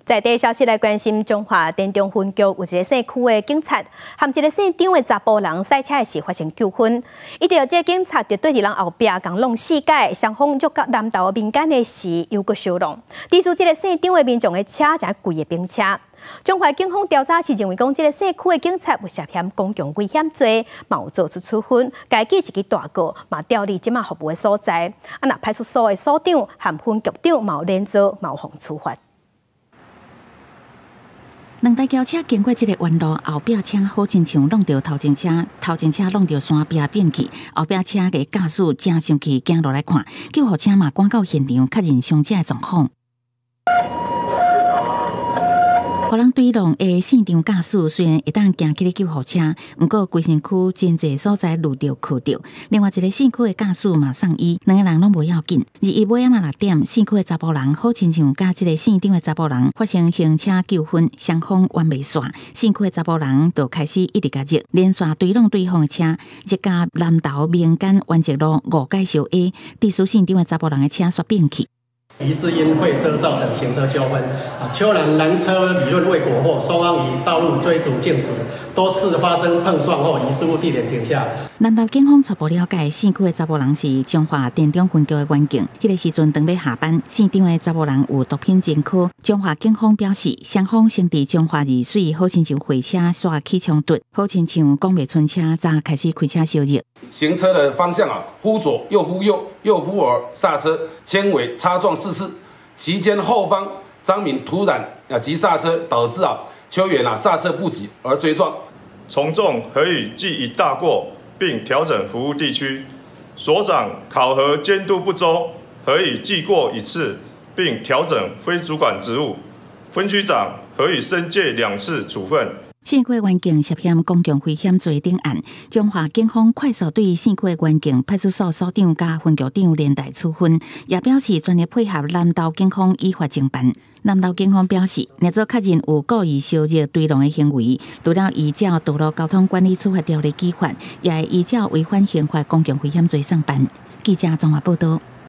在地消息來關心，彰化田中分局有一个姓區的警察，和一个姓張的查埔人賽車的時發生糾紛。伊著這个警察就對佇人後壁共挵四擺，雙方約到南投民間的時又閣相挵。致使這个姓張的民眾的車誠規个崩車。彰化警方調查時認為講，這个姓區的警察有涉嫌公共危險罪，嘛有做出處分，共記一支大過，嘛調離這馬服務的所在。啊，若派出所的所長和分局長嘛有連坐，嘛有予處罰。兩台轎車經過這个彎路，後壁車好親像挵著頭前車，頭前車挵著山壁變去，後壁車的駕駛誠生氣，驚落來看，救護車嘛趕到現場確認傷者的狀況。予人追撞的姓張駕駛雖然會當行起救護車，毋過規身軀真濟所在挵著磕著。另外一个姓區的駕駛嘛送醫，兩个人攏無要緊。21尾仔6點，姓區的查埔人好親像佮這个姓張的查埔人發生行車糾紛，雙方冤袂煞。姓區的查埔人就開始一直共蹑，連續追挵對方的車，蹑到南投民間灣澤路五街相挨，致使姓張的查埔人的車煞變去。疑似因會車造成行車糾紛，啊，邱男攔車理論未果後，雙方於道路追逐競駛，多次發生碰撞後，於事故地點停下。南投警方初步了解，姓區的查埔人是彰化田中分局的員警，彼个時陣當欲下班，姓張的查埔人有毒品前科。彰化警方表示，雙方先佇彰化二水好親像貨車煞起衝突，好親像講袂出車，才開始開車相蹑。行車的方向啊，忽左又忽右，又忽而剎車，輕微擦撞四次，期間後方張敏突然啊急剎車，導致啊邱遠啊剎車不及而追撞。從重核予記一大過，並調整服務地區。所長考核監督不周，核予記過一次，並調整非主管職務。分區長核予申誡兩次處分。姓區的員警涉嫌公共危險罪等案，彰化警方快速對姓區的員警、派出所所長佮分局長連帶處分，也表示全力配合南投警方依法偵辦。南投警方表示，若做確認有故意相蹑追挵的行為，除了依照道路交通管理處罰條例處罰，也會依照違反刑法公共危險罪送辦。記者綜合報道。